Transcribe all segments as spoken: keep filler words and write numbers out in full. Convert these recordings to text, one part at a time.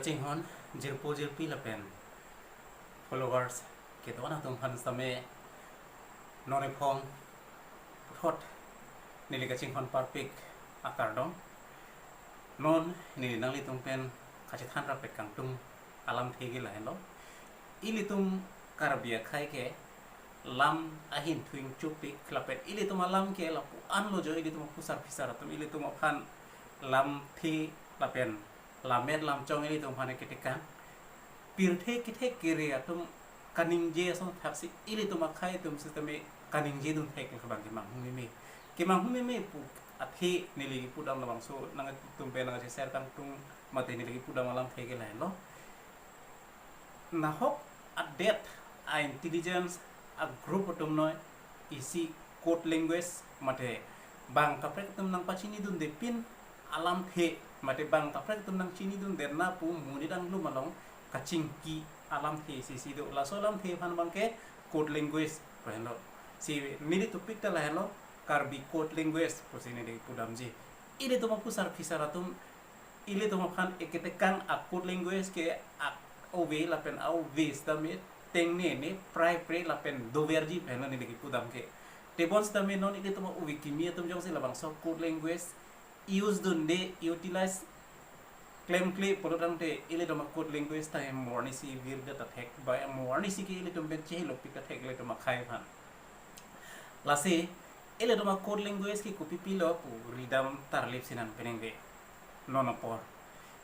Chinghon jirpo jirpi lapen followers kedo-an atum aphan sitame non ephong puthot neli kachinghon parpik akardom. Non neli nanglitum pen kachethan rapet kangtung alamthe ke lahenlo. Ilitum Karbi akhai ke lam ahin thu ingchupik lapen ilitum alam ke lapu-an lo jo, ilitum aphusar phisar atum ilitum aphan lamthe lapen lammet lamchong ilitum aphan ketekang. Pirthe kethek kere atum kaningje asonthotsi ilitum akhai atum sitame kaningje dun thek abang kemanghu meme. Kemanghu meme pu athe neli kipudam labangso nangtum pen nangche-share kangtung mate neli kipudam alamthe ke lahenlo. Nahok adet a-intelligence a-group atum noi isi code language mate bang kaprek atum nangpachini dunde pin alamthe mate bang kaprek atum nangchini dunde na pu monit anglum along kachingki alamthe isi si do. Laso alamthe aphan abang ke code language pu henlo. Si neli topic ta lahenlo, Karbi code language pusi neli pudamji. Ilitum aphusar phisar atum ilitum aphan eketekang a-code language ke a-ove lapen a-ove sitame tengne ne prai pre lapen doverji pu henlo neli kipudam ke. Tebon sitame non ilitum a-ove kimi atum jongsi labangso code language use dunde, utilize klemkle pulo tangte ilitum a-code language ta hem mo arnisi virdet ta thek, ba mo arnisi ke ilitum pen chehelopik ta thek ilitum akhai aphan. Lasi ilitum a-code language ke kopi pilo pu ridam tarlip sinan penengve non apor.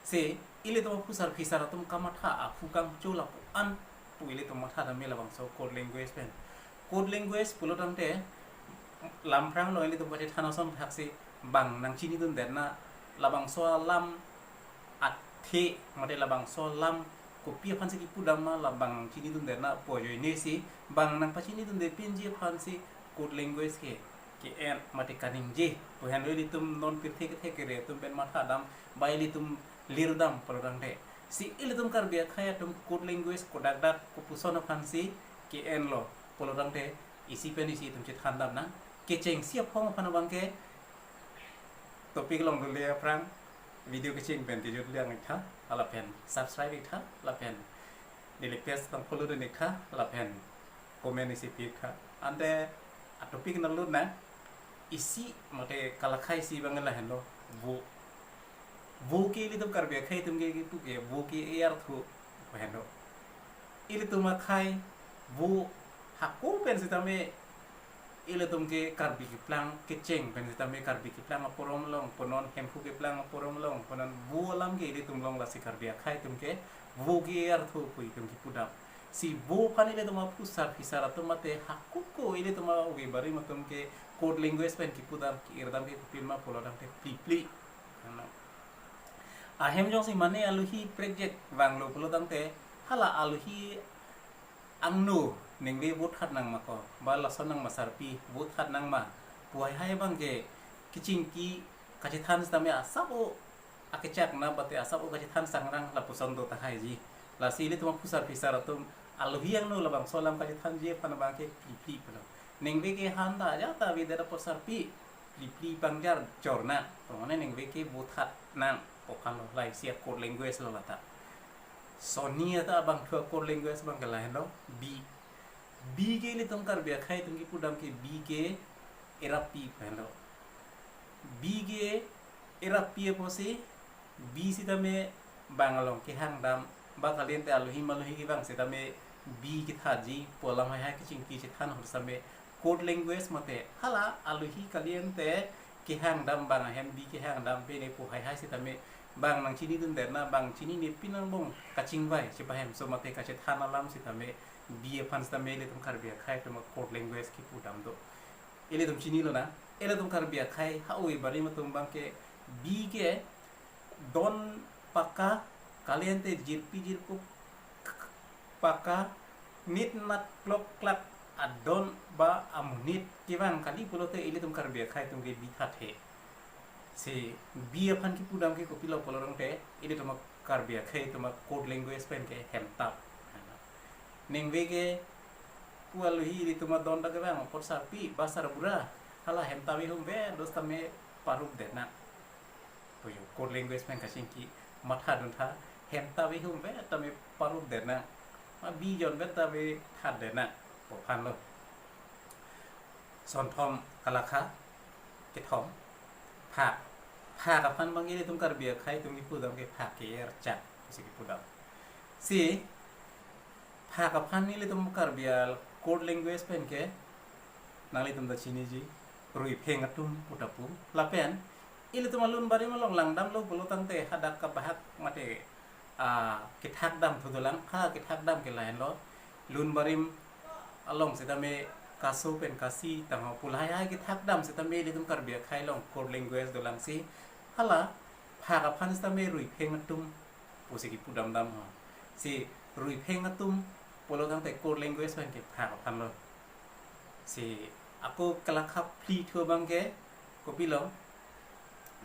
Si ilitum aphusar phisar atum kamatha aphu kangcho lapu-an pu ilitum matha dam labangso code language pen. Code language pulo tangte lamprang lo ilitum kachethan asonthotsi bang nangchini dunde na labangso alam athe mate labangso alam kopi aphansi kipudam ma labang chini dunde na pu ajoine si bang nangpachini dunde pinji aphansi code language ke ke-en mate kaningje pu henlo ilitum non pirthe kethek kere atum pen matha dam ba ilitum lir dam pulo tangte. Si ilitum Karbi akhai atum code language kodak dak kopuson aphansi ke-en lo pulo tangte isi pen isi itum chethan dam nang. Kechengsi aphong aphan abang ke topic along dole aphrang video kecheng pen kejut liang iktha, lapen subscribe iktha, lapen neli page tang follow dun iktha, lapen comment isi pi iktha. Ante a-topic nanglut na isi mate kalakhai isi abang lahenlo vo. Vo ke ilitum Karbi akhai atum ke kipu ke vo ke arthu pu henlo. Ilitum akhai vo hako pen sitame ilitum ke Karbi keplang kecheng pen sitame Karbi keplang aporom along, punon Hemphu keplang aporom along, punon vo alam ke ilitum along lasi Karbi akhai atum ke vo ke arthu pu itum kipudam. Si vo aphan ilitum aphusar phisar atum mate hako ko ilitum a-ove barim atum ke code language pen kipudam ki-irdam ke kopima pulo tangte plipli. Ano. Ahem jongsi mane alohi prekjek vanglo pulo tangte hala alohi angno ningve vo that nang ma ko, ba lason nang ma sarpi vo that nang ma pu haihai abang ke kechingki kachethan sitame asap o akechak na bate asap o kachethan sangrang lapuson do tahaiji. Lasi ilitum aphusar phisar atum alohi angno labangso alam kachethanji aphan abang ke plipli pulo. Ningve ke han ta aja ta avedet apot sarpi plipli pangjar jorna. Pu mane ningve ke vo that nang pu aphan lo, laisi a-code language lo lata. Soni ata abangthu a-code language abang ke lahenlo bi. Bi ke ilitum Karbi akhai atum kipudam ke bi ke erapi pu henlo. Bi ke erapi apotsi bi sitame bang along kehang dam ba kaliente alohi malohi kevang sitame bi kethaji pu alam haihai kechingki chethan ahut sitame code language mate hala alohi kaliente kehang dam bang ahem bi kehang dam pine pu haihai sitame bang nangchini dunde na bang chinine pin angbong kachingvai chepahemso mate kachethan alam sitame bi aphan sitame ilitum Karbi akhai atum a-code language kipudam do. Ilitum chinilo na, ilitum Karbi akhai ha-ove barim atum abang ke bi ke don paka kaliente jirpi jirpo paka nit nat klok klak adon ba amonit kevang kali pulote ilitum Karbi akhai atum ke bi thatthe. Si bi aphan kipudam ke kopilo pulo tangte ilitum a-Karbi akhai atum a-code language pen ke hemtap. Ningve ke pu alohi ilitum adon ta kevang apot sarpi ba sarbura hala hemtap ihum ve do sitame parupdet na. Pu jo code language pen kachingki matha duntha hem ta ave, hum ave ta ave parut det nang. Ma bi jon ave ta ave that det nang. Pu aphan lo. Sonthom kalakha, kethom, phak. Phak aphan abang ilitum Karbi akhai atum kipu dam ke phak ke-er chak, pusi kipu dam. Si, phak aphan ilitum Karbi a-code language pen ke, nanglitum ta chiniji, ruipheng atum pu ta pu. Lapen, ilitum alun barim along langdamlo pulo tangte hadak kabahak mate, ah, kethak dam thu dolang, ha kethak dam ke lahenlo. Lun barim along setame kaso pen kasi tangho pu lahai hai kethak dam setame ilitum Karbi akhai along code language dolang si. Hala phak aphan setame ruipheng atum pusi kipu dam dam ho. Si ruipheng atum pulo tangte code language pen ke phak aphan lo. Si ako kalakha phli thu abang ke kopilo,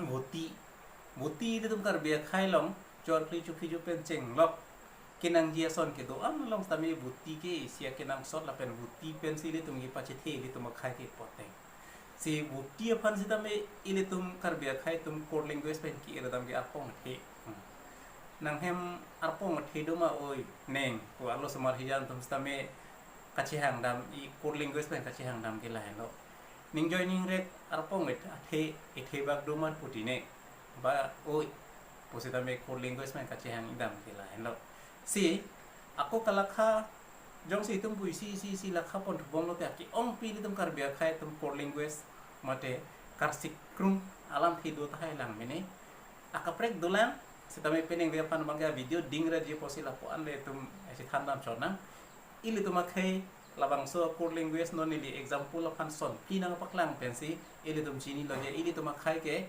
voti. Voti ilitum Karbi akhai along chor phli chu phli chu pen chenglok kenangji ason kedo-an along setame voti ke isi akenangsot lapen voti pensi ilitum kipachethe ilitum akhai ke pote. Si voti aphan setame ilitum Karbi akhai atum code language pen ke-er dam ke arpong athe. Hmm. Nanghem arpong athe do ma oi neng, pu arlosomar hijan atum setame kachehang dam, i code language pen kachehang dam ke lahenlo. Ningjoi ningrek arpong et-, athe, ethe bak do ma puti ne. Ba oi, pu setame code language pen kachehang dam ke lahenlo. Si, ako kalakha, jongsi itum pu isi isi isi lakha pon thubom lote aki-ongpi ilitum Karbi akhai atum code language mate karsik krung alamthe do tahai lang mene. Akaprek dolang, setame penang ave aphan abang ke video ding raji pusi lapu-an le itum isi than dam chot nang. Ilitum akhai labangso code language non ili example aphan son phli nangpaklang pensi ilitum chinilo je ilitum akhai ke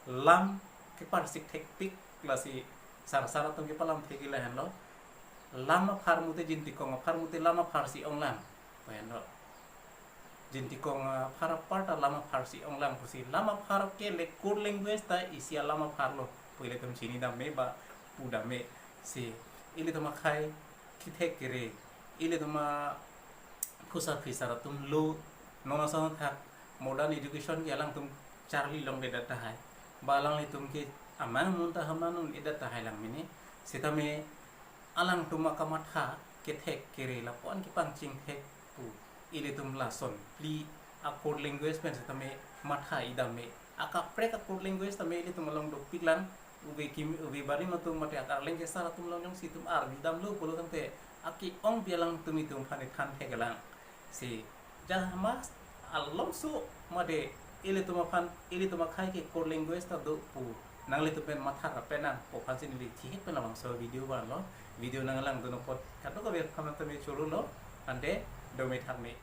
lam keparsik thekpik lasi sar sar atum kepalamthe ke lahenlo. Lam aphar mute jintikong aphar mute lam aphar si onglang. Pu henlo. Jintikong aphar apar ta lam aphar si onglang pusi. Lam aphar ke le code language ta isi alam aphar lo. Pu ilitum chini dam me ba pu dam me si. Ilitum akhai kethek kere. Ilitum aphusar phisar atum lo. Non ason thak modern education ke alangtum charli longledet tahai. Ba alanglitum ke amang mun ta haman un edet tahai lang mene. Setame alangtum akamatha kethek kere lapu-an kepangching thek pu ilitum lason phli a-code language pen setame matha idam me. Akaprek a-code language tame ilitum along dopik lang, uve kim, uve barim atum mate akarleng kesar atum along jongsi itum arju damlo pulo tangte aki-ongpi alangtum itum aphan ithan thek lang. Si, jahamas alongso mate ilitum aphan, ilitum akhai ke code language ta do pu nanglitum pen matha ra pen nang pu aphansi neli thihek pen labangso video vanlo. Video nanglang dun apot kadokave aphan tame chorolo, ante dome thak me.